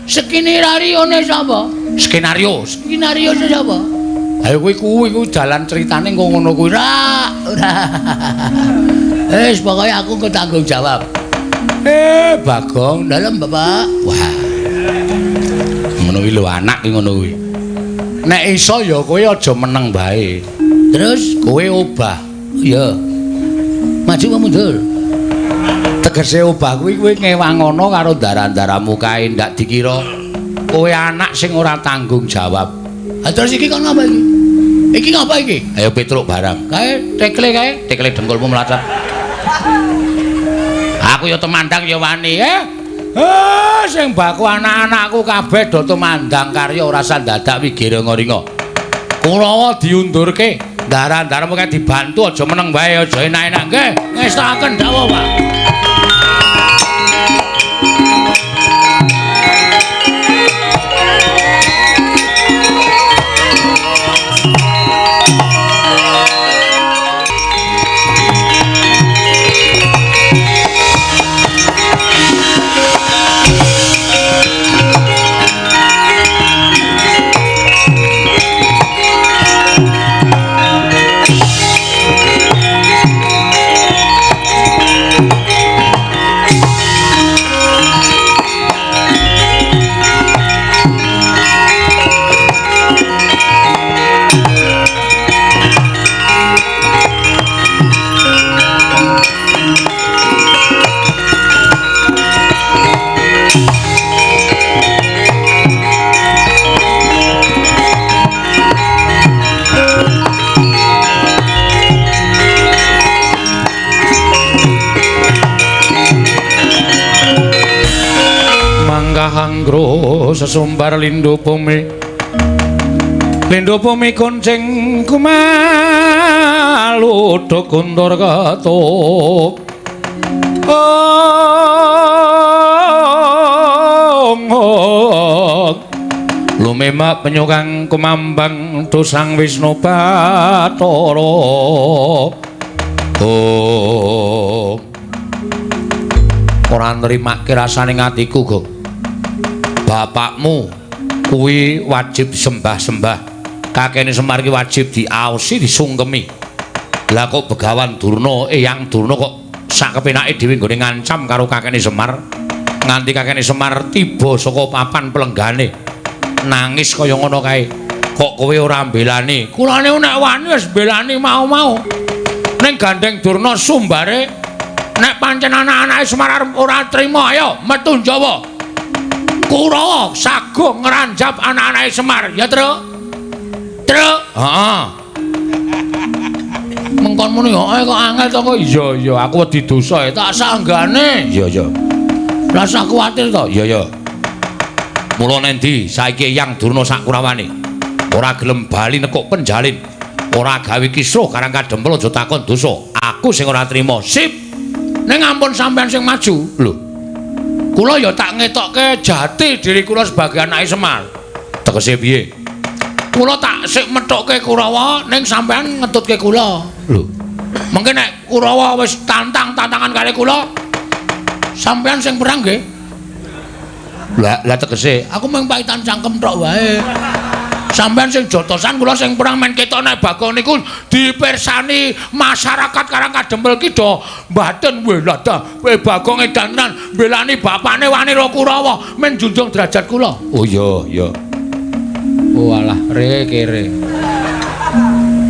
Skinarione sapa? Skenario. Skenario sapa? Ayo kuwi kuwi dalan ceritane engko ngono kuwi. Ora, ora. Wis pokoke aku engko tanggung jawab. Bagong, dalem Bapak. Wah. Ngono kuwi lho anak ki ngono kuwi. Nek iso ya kowe aja meneng bae. Terus kowe obah. Iya. Maju apa mundur? Tegese obah kuwi kowe ngewangono karo ndara-ndaramu kae ndak dikira kowe anak sing ora tanggung jawab. Ha terus iki kon ngapa iki? Iki ngapa iki? Ayo Petruk barang. Kae tekle kae, tekle dengkulmu mlacat. Aku ya temandang ya wani, Sing baku anak-anakku kabeh do tumandang karya ora sandadak wigira ngaringa. Kurawa diundurke, ndara-ndaramu kae dibantu aja meneng wae, aja enak-enak nggih. Ngestokaken dawuh, Pak. Anggro sesumbar lindhu bumi, lindhu bumi kuncing kumalu guntur ketup. Ong lumemak penyukang kumambang dosang Wisnu Bathara. Oh, ora nrimake rasane atiku, Gong. Bapakmu kuwi wajib sembah-sembah. Kakene Semar ki wajib diaosi, disungkemi. Lah kok Begawan Durna, Eyang Durna kok sak kepenake dhewe nggone ngancam karo kakene Semar. Nganti kakene Semar tiba saka papan pelenggane. Nangis kaya ngono kae. Kok kowe ora mbelani? Kulane nek wani wis mbelani mau-mau. Ning gandeng Durna sumbare nek pancen anak-anake Semar arep ora trima, ayo metu Jawa. Kurawa sago ngranjap anak-anake Semar, ya Truk? Truk. Heeh. Mengkon muni heeh kok angel to kok. Iya iya, aku wedi dosa tak sanggane. Iya iya. Rasa kuwatir to? Iya iya. Mula nendi saiki Eyang Durna sak kurawane ora gelem bali nekuk penjalin. Ora gawe kisruh Karang Kadempel aja takon dosa. Aku sing ora trima. Sip. Ning ampun sampean sing maju. Lho. Kula ya tak ngetokke jati diri kula sebagai anake Semar. Tegese piye? Kula tak sik methukke Kurawa ning sampean ngetutke kula. Lho. Mengke nek Kurawa wis tantang-tantangan kali kula, sampean sing perang nggih. Lah, lah tegese aku mung paitan cangkem tok wae. Sampean sing jotosan kula sing perang men ketok nek Bagong niku dipirsani masyarakat Karang Kadempel ki do mbaten weh lah dah kowe Bagong edan tenan mbelani bapakne wani ro Kurawa men junjung derajat kula. Oh iya iya. Oh alah re kere.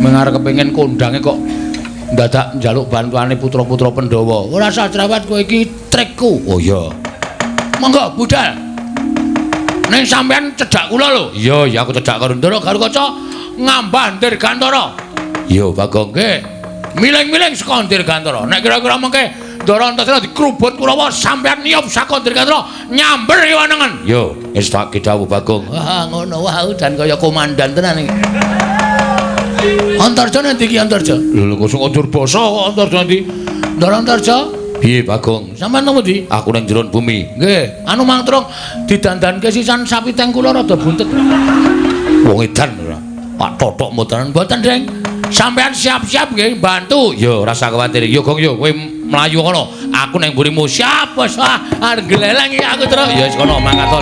Mengarep kepengin kondange kok ndadak njaluk bantuane putra-putra Pandhawa. Ora usah cerewet kowe iki trikku. Oh iya. Monggo budal. Ning sampean cedhak kula lho. Iya, ya aku cedhak karo Ndara Garukaca ngambah Dirgantara. Iya, Bagong. Nggih. Miling-miling saka Dirgantara. Nek kira-kira mengke Ndara Antasena dikrubut Kurawa sampean niyup saka Dirgantara nyamber kiwa nengen. Iya, wis tak kidhawuh Bagong. Wah, ngono wae dan kaya komandan tenan iki. Antarja nanti iki Antarja. Lho lho kok sing njur basa kok Antarja nanti. Ndara Antarja. Piye Bagong? Sampeyan nang ndi? Aku nang jero bumi. Nggih, anu mang trung didandanke sisan sapi teng kula rada buntet. Wong edan ora. Pak totok mboten mboten, Ding. Sampeyan siap-siap nggih bantu. Ya ora usah kuwatir. Ya Gong ya kowe mlayu kono. Aku nang mburimu. Siap, bos. Ah, arep gleleng iki aku terus. Ya wis kono mangkat to.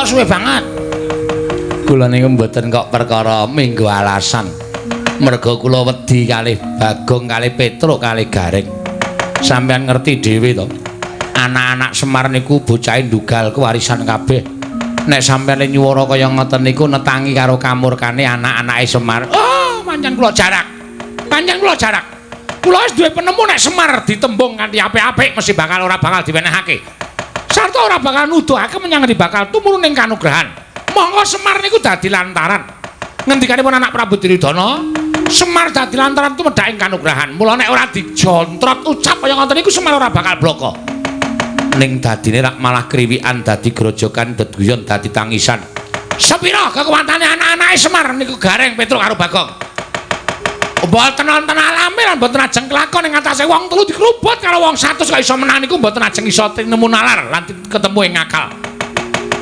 Suwe banget. Kula niku mboten kok perkara minggu alasan. Merga kula wedi kalih Bagong kalih Petruk kalih Gareng. Sampeyan ngerti dhewe to. Anak-anak Semar niku bocahe ndugal kewarisan kabeh. Nek sampeyan nyuwara kaya ngoten niku netangi karo kamurkane anak-anake Semar. Oh, pancen kula jarak. Pancen kula jarak. Kula wis duwe penemu nek Semar ditembung kanthi apik-apik mesti bakal ora bakal diwenehake. Sarta ora bakal nuduhake menyang ngendi bakal tumurun ing kanugrahan. Monggo Semar niku dadi lantaran. Ngendikanipun anak Prabu Duryudana, Semar dadi lantaran tumedhak ing kanugrahan. Mula nek ora dijontrot ucap kaya ngoten niku Semar ora bakal blaka. Ning dadine rak malah kriwikan dadi grojokan deduyon dadi tangisan. Sepira kekuatane anak-anake Semar niku Gareng Petruk karo Bagong. Mboten wonten alame lan mboten ajeng kelakon ing atase wong telu dikrubut karo wong 100 kok iso menang niku mboten ajeng iso tinemu nalar lan ketemu ing akal.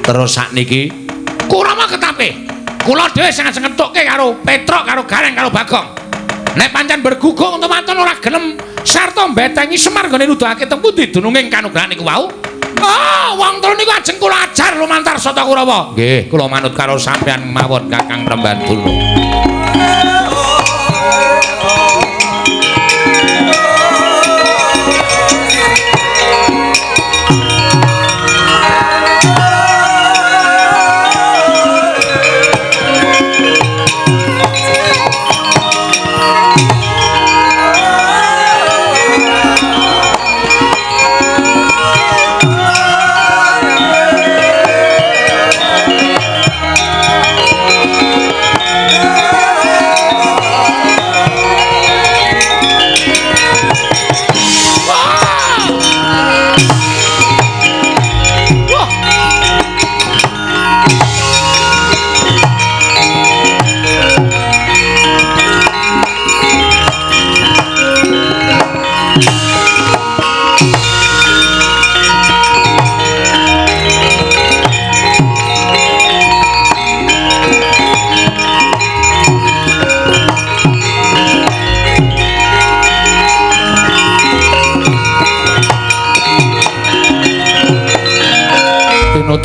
Terus sakniki Kurawa ketape. Kula dhewe sing ajeng ngethukke karo Petruk karo Gareng karo Bagong. Nek pancen bergugung temanten ora gelem sarta mbetengi Semar nggone nuduhake teng pundi dununge kanugrahan niku wau. Oh, wong telu niku ajeng kula ajar lumantar Sata Kurawa. Nggih, kula manut karo sampeyan mawon Kakang Prembanduna.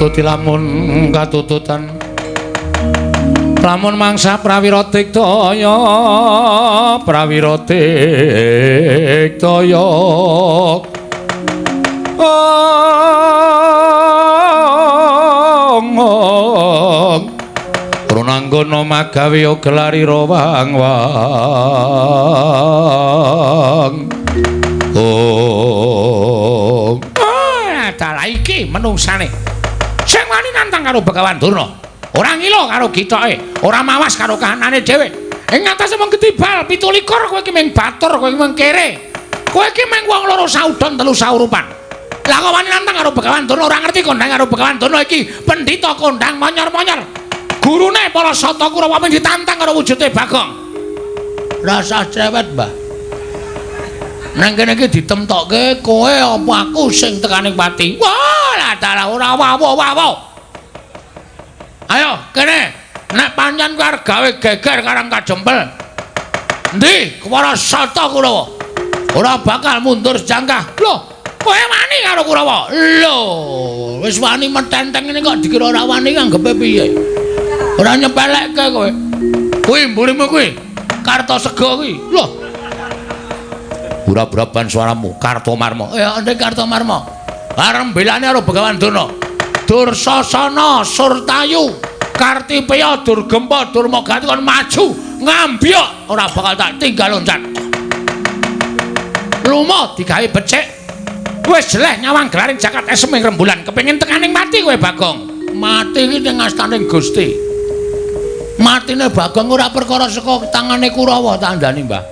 Katututi lamun katututan lamun mangsa prawira tiktaya prawira tiktaya ong Runanggana magawe gelarira wang wang ong. Ah, dalah iki menungsane sing wani nantang karo Begawan Durna, ora ngilo karo gitoke, ora mawas karo kahanane dhewe. Ing ngatasé mung ketibal 17 kowe iki mung batur, kowe iki mung kere, kowe iki mung wong loro saudon telu saurupan. Lah kok wani nantang karo Begawan Durna, ora ngerti kondang karo Begawan Durna iki pendhita kondang monyor-monyor. Gurune para Sata Kurawa mung ditantang karo wujude Bagong. Rasah cerewet, Mbah. Nang kene iki ditemtokke kowe apa aku sing tekaning pati. Wah, lah dalah ora wawo-wawo. Ayo kene, nek pancen kowe arep gawe geger karang kajempel. Endi para Sata Kurawa? Ora bakal mundur sejangkah. Loh, kowe wani karo Kurawa? Lho, wis wani metenteng ngene kok dikira ora wani anggepe piye? Ora nyepelekke kowe. Kuwi mburimu kuwi. Kartasega kuwi. Loh. Ura-uraban suaramu, Kartomarma. Ya, ndek Kartomarma. Arep belane karo Begawan Durna. Dursasana, Surtayu, Kartipeya, Durgempa, Durmagati kon maju ngambyok ora bakal tak tinggal loncat. Lumo digawe becik. Wis jeleh nyawang gelaring jagat esem ing rembulan, kepengin tekaning mati kowe Bagong. Mati iki ning astaning Gusti. Matine Bagong ora perkara saka tangane Kurawa tak andani, Mbah.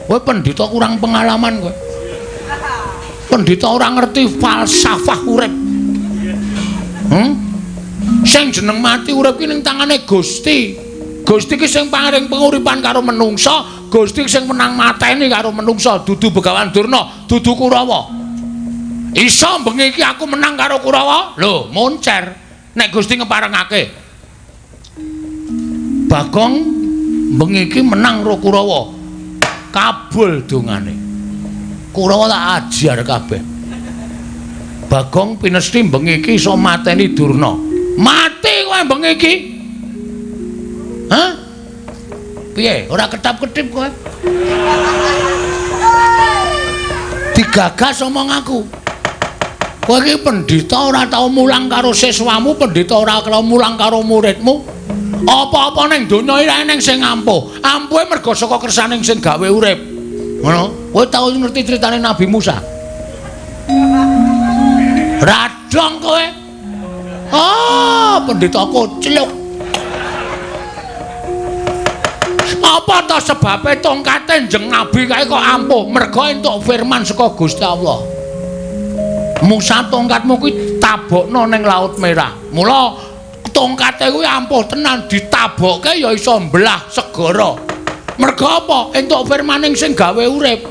Kowe pendhita kurang pengalaman kowe. Pendhita ora ngerti falsafah urip. Sing jeneng mati urip ki ning tangane Gusti. Gusti ki sing paring penguripan karo menungsa, Gusti sing menang mateni karo menungsa, dudu Begawan Durna, dudu Kurawa. Iso bengi iki aku menang karo Kurawa? Lho, moncer. Nek Gusti ngeparengake. Bagong bengi iki menang karo Kurawa. Kabul dongane. Kurawa tak ajar kabeh. Bagong pinesti bengi iki iso mateni Durna. Mati kowe bengi iki. Hah? Piye? Ora ketap-ketip kowe? Digagas omong aku. Kowe iki pendhita ora tau mulang karo siswamu, pendhita ora tau mulang karo muridmu. Apa-apa ning donya iki eneng sing ampuh. Ampuhe mergo saka kersaning sing gawe urip. Ngono. Kowe tau ngerti critane Nabi Musa? Radong kowe. Ah, pendhita kocluk. Apa ta sebabe tongkate njeng Nabi kae kok ampuh? Mergo entuk firman saka Gusti Allah. Musa tongkatmu kuwi tabokno ning Laut Merah. Mula tongkate kuwi ampuh tenan, ditabokke ya iso mbelah segara. Mergo apa? Entuk firmaning sing gawe urip.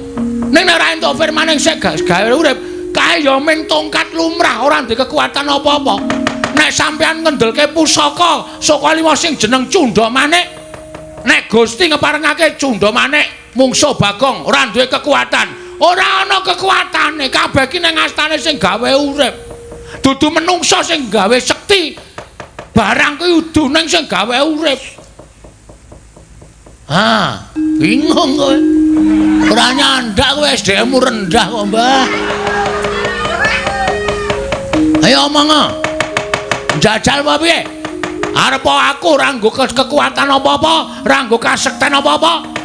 Ning nek ora entuk firmaning sing gawe urip, kae ya mung tongkat lumrah, ora ndek kekuatan apa-apa. Nek sampean ngendelke pusaka saka lima sing jeneng Cunda Manik, nek Gusti ngeparengake Cunda Manik mungsuh Bagong ora duwe kekuatan. Ora ana kekuatane, kabeh ki nang astane sing gawe urip. Dudu menungsa sing gawe sekti. Barang kuwi udu ning sing gawe urip. Ah, bingung kowe. Ora nyandak kowe, SDM-mu rendah kok, Mbah. Ayo omong. Jajal apa piye? Arep aku ora nggo kekuatan apa-apa, ora nggo kasekten apa-apa.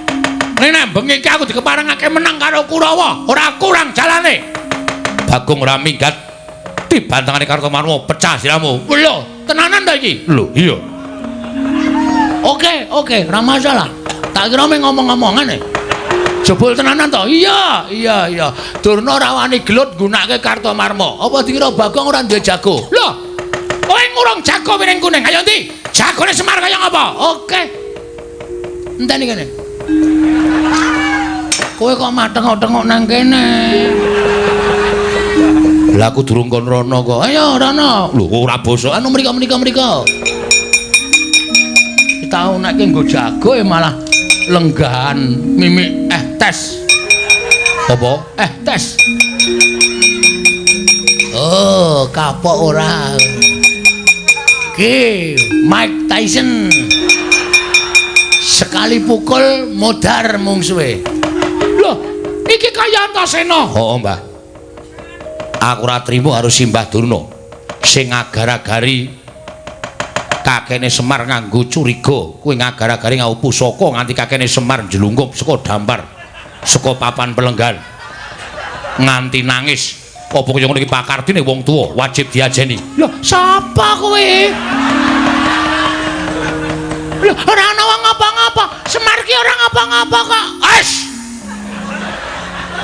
Nek bengi iki aku dikeparengake menang karo Kurawa, ora kurang jalane. Bagong ora minggat dibantangane Kartomarma, pecah siramu. Lho, tenanan ta iki? Lho, iya. Oke, oke, ora masalah. Tak kira mung ngomong-ngomongan e. Jebul tenanan to? Iya, iya, iya. Durna ora wani gelut nggunakake Kartomarma. Apa dikira Bagong ora duwe jago? Lho, kowe ngurung jago piring kuning. Ayo ndi? Jagone Semar kaya ngapa? Oke. Enteni kene. Kowe kok matengok-tengok nang kene? Lah aku durung kon rono kok. Ayo rono. Lho ora bosok. Anu mriko mriko mriko. Tau nek nggo jago ya malah lenggahan mimik tes. Apa? Tes. Oh, kapok ora. Iki Mike Tyson. Sekali pukul modar mungsuhe. Loh, iki kaya Antasena. Heeh, Mbah. Aku ora trimo karo Simbah Durna sing agar-agari kakene Semar nganggo curiga, kuwi ngagar-agari nganggo pusaka nganti kakene Semar njlungkup saka dampar, saka papan pelenggan. Nganti nangis. Apa kaya ngono iki pakardine wong tuwa wajib diajeni. Lho, sapa kowe? Lho, ora ana wong ngapa-ngapa. Semar ki ora ngapa-ngapa kok. Wes.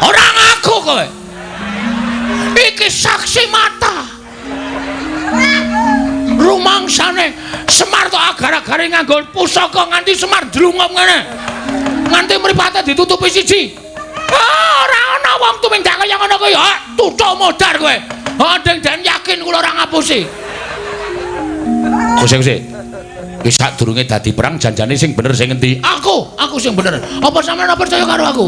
Ora ngaku kowe. Iki saksi mata. Rumangsane Semar tok agar-agare nganggo pusaka nganti Semar ndlungup ngene. Nganti mripate ditutupi siji. Ora ana wong tumindak kaya ngono kuwi. Ha, tutuk modar kowe. Ha, deng den yakin kula ora ngapusi. Kuse-kuse. Wis sadurunge dadi perang janjane sing bener sing endi? Aku sing bener. Apa sampeyan ora percaya karo aku?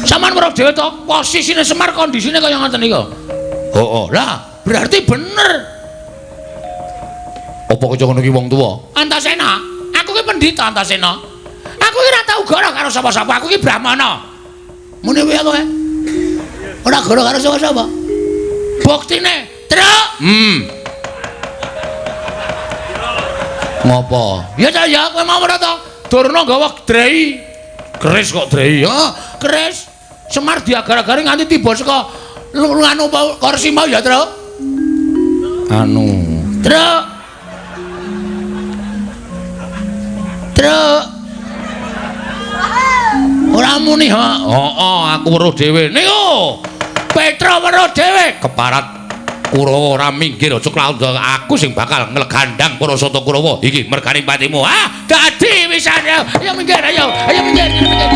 Sampeyan weruh dhewe to, posisine Semar kondisine kaya ngoten niku. Heeh. Lah, berarti bener. Apa kaya ngono ki wong tuwa? Antasena, aku ki pendhita Antasena. Aku ki ora tau goro karo sapa-sapa, aku ki Brahmana. Muni piye kowe? Ora goro karo sapa-sapa. Buktine, Truk. Ngopo? Ya ta ya, kowe mau ora to? Durna gawa drei. Keris kok drei? Ha, keris. Semar diagar-agari nganti tiba saka anu kursi mau ya, Truk. Anu, Truk. Truk. Ora muni ha. Heeh, aku weruh dhewe. Niku. Petra weruh dhewe keparat Kurawa ora minggir aja klaundha aku sing bakal nglegandang para sata Kurawa. Iki mergane patimu. Ah, dadi wisan. Ayo minggir, ayo. Ayo minggir, minggir.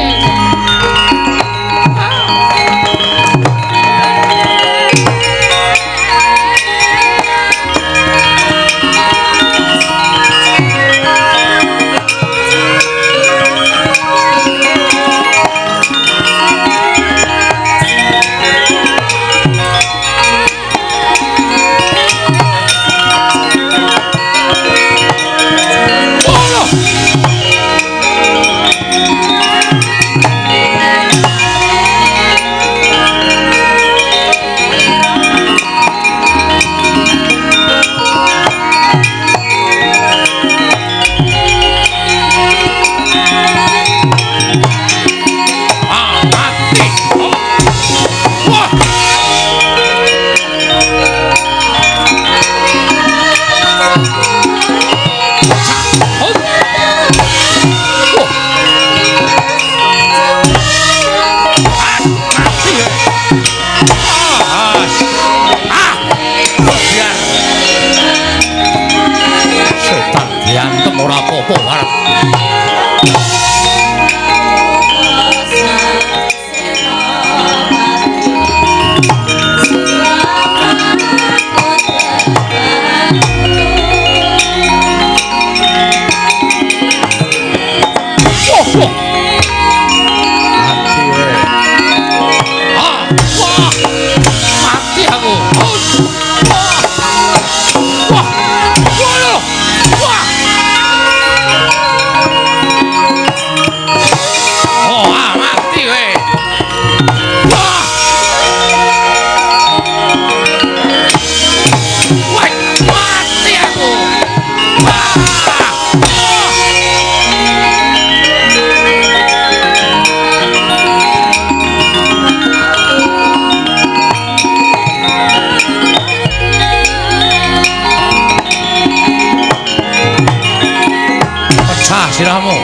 Sirahmu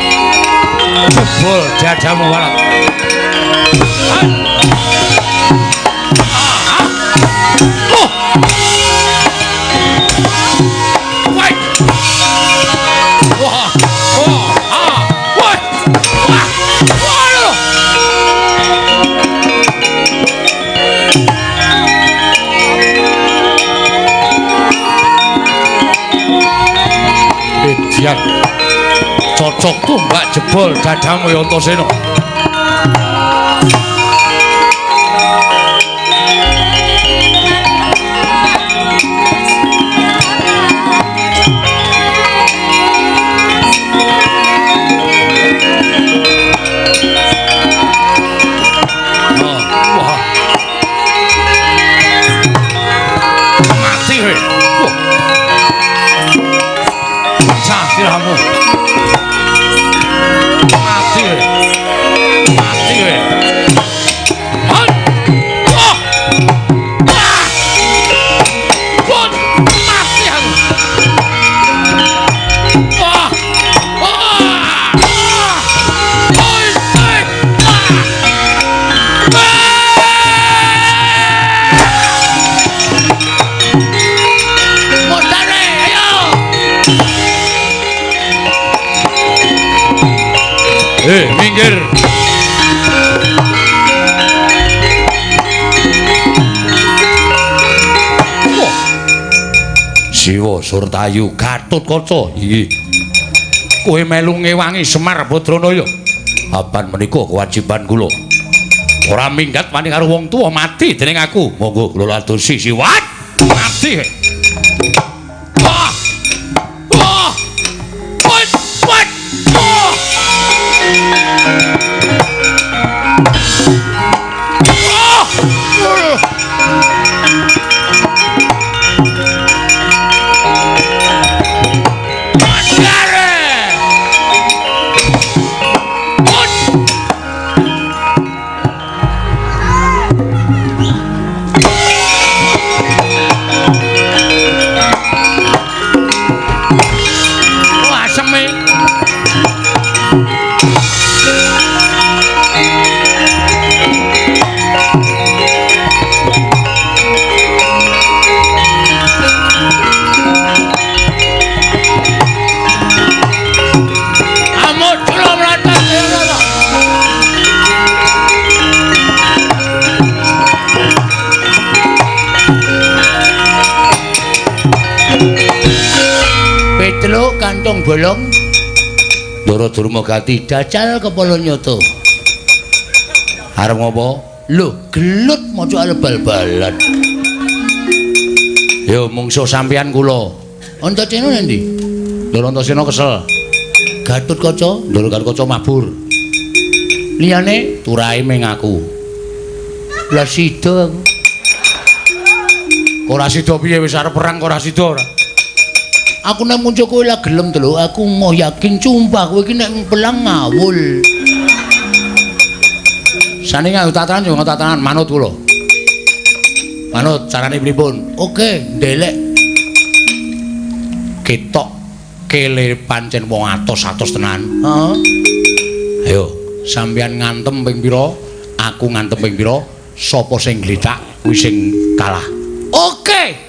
jebol dadamu warat. Edian cocok tumbak jebol dadamu ya Antasena. Sirahmu. Mati kowe. Mati kowe. Oh. Wah. Pun mati aku. Wah. Wah. Oi, oi. Modare, ayo. Minggir. Wah. Siwa Surtayu Gatotkaca iki. Kowe melu ngewangi Semar Badranaya. Apan menika kewajiban kula. Ora minggat wani karo wong tuwa mati dening aku. Monggo kula ladosi Siwat. Mati. Wah. Wah. Wah. Wah. Wah. Wah, aseme. Amot kula mlaten. Petruk kantong bolong. Ndara Durma gati dacal kepala nyoto. Arep ngopo? Lho, gelut maca arep bal-balan. Yo mungsuh sampeyan kula. Antasena nendi? Ndara Antasena kesel. Gatotkaca, Ndara Gatotkaca mabur. Liyane turahe ming aku. Lah sida aku. Ora sida piye wis arep perang kok ora sida ora. Aku nek muncul kowe lah gelem to lho, aku moh yakin sumpah kowe iki nek pelang ngawul. Sane nganggo tatanan yo nganggo tatanan manut kula. Manut carane pripun? Oke, ndelek. Ketok kele pancen wong atos-atos tenan. Heeh. Ayo, sampeyan ngantem ping pira? Aku ngantem ping pira? Sapa sing glethak kuwi sing kalah. Oke.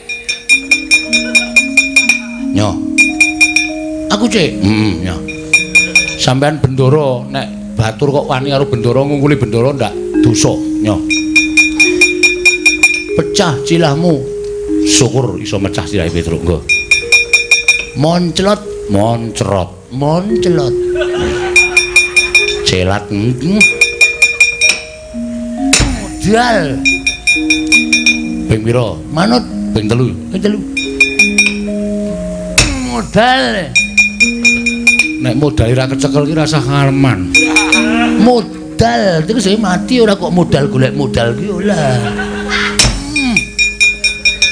Nyo. Aku cek. Heeh, nyo. Sampeyan bendara nek batur kok wani karo bendara ngungkuli bendara ndak dosa, nyo. Pecah cilahmu. Syukur iso mecah silahe Petruk, nggo. Monclot, moncrot, monclot. Celat. Modal. Ping pira? Manut ping 3. Ping 3. Modal. Nek modal ora kecekel ki rasah ngaleman. Modal terus mati ora kok modal golek modal ki ora.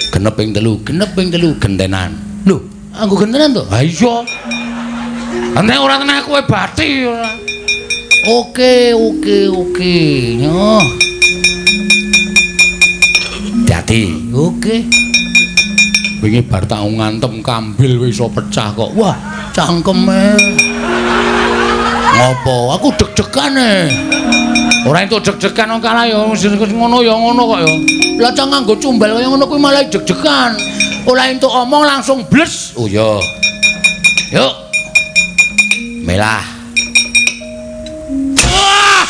Genep ping 3, genep ping 3 gentenan. Lho, anggo gentenan to? Ha iya. Nek ora tenan kowe bathi ora. Oke, oke, oke. Nyoh. Dadi, oke. Wingi bar tak ngantem kambil wis iso pecah kok. Wah, cangkeme. Ngopo? Aku deg-degan e. Ora entuk deg-degan wong kalah ya ngono ya ngono kok ya. Lah cang nganggo cumbal kaya ngono kuwi malah deg-degan. Ora entuk omong langsung bles. Oh iya. Yuk. Melah. Wah!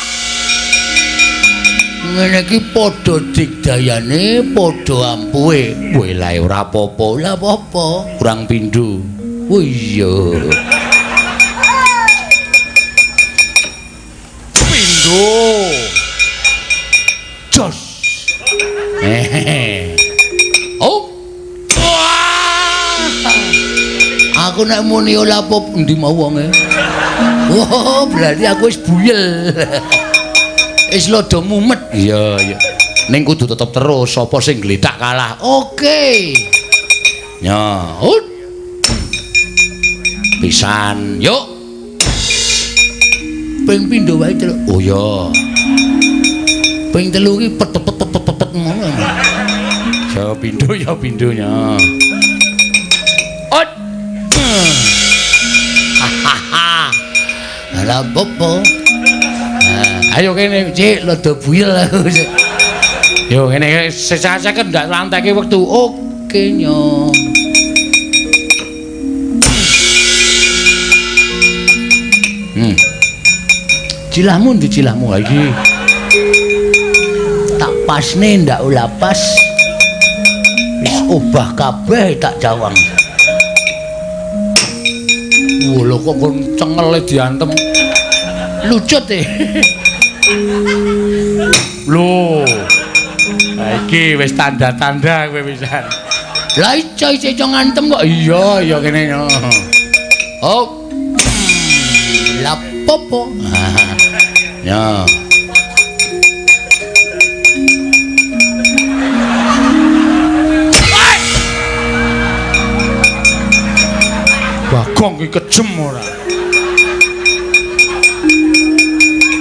Ngene iki padha digdayane, padha ampuhe. Welae ora apa-apa. Lah apa-apa? Kurang pindho. Oh iya. Pindho. Jos. Hehehe. Oh. Wah. Aku nek muni ora apa endi mau wonge. Oh, berarti aku wis buyel. Wis lodo mumet. Iya, iya. Ning kudu tetep terus sapa sing glethak kalah. Oke. Nya. Pisan. Yuk. Ping pindho wae telu. Oh iya. Ping telu iki pet pet pet pet pet ngono. Ya pindho ya pindhonya. Ot. Lah popo. Ayo kene, Cik, rada buyel aku. Yo ngene sesah-sesah ndak lanteke wektu. Oke nyo. Cilahmu ndi cilahmu iki? Tak pasne ndak ula pas. Wis obah kabeh tak jawang. Wah, lho kok kon cengele diantem. Lucut e. Lho. Ha iki wis tanda-tanda kowe pisan. Lah iso iso ngantem kok. Iya, iya kene. Oh. Lah popo. Ya. Bagong ki kejem ora.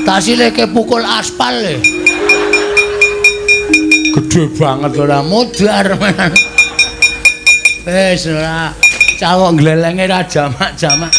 Tasile ke pukul aspal e. Gede banget ora modar. Wis ora cawok glelenge ra jamak-jamak.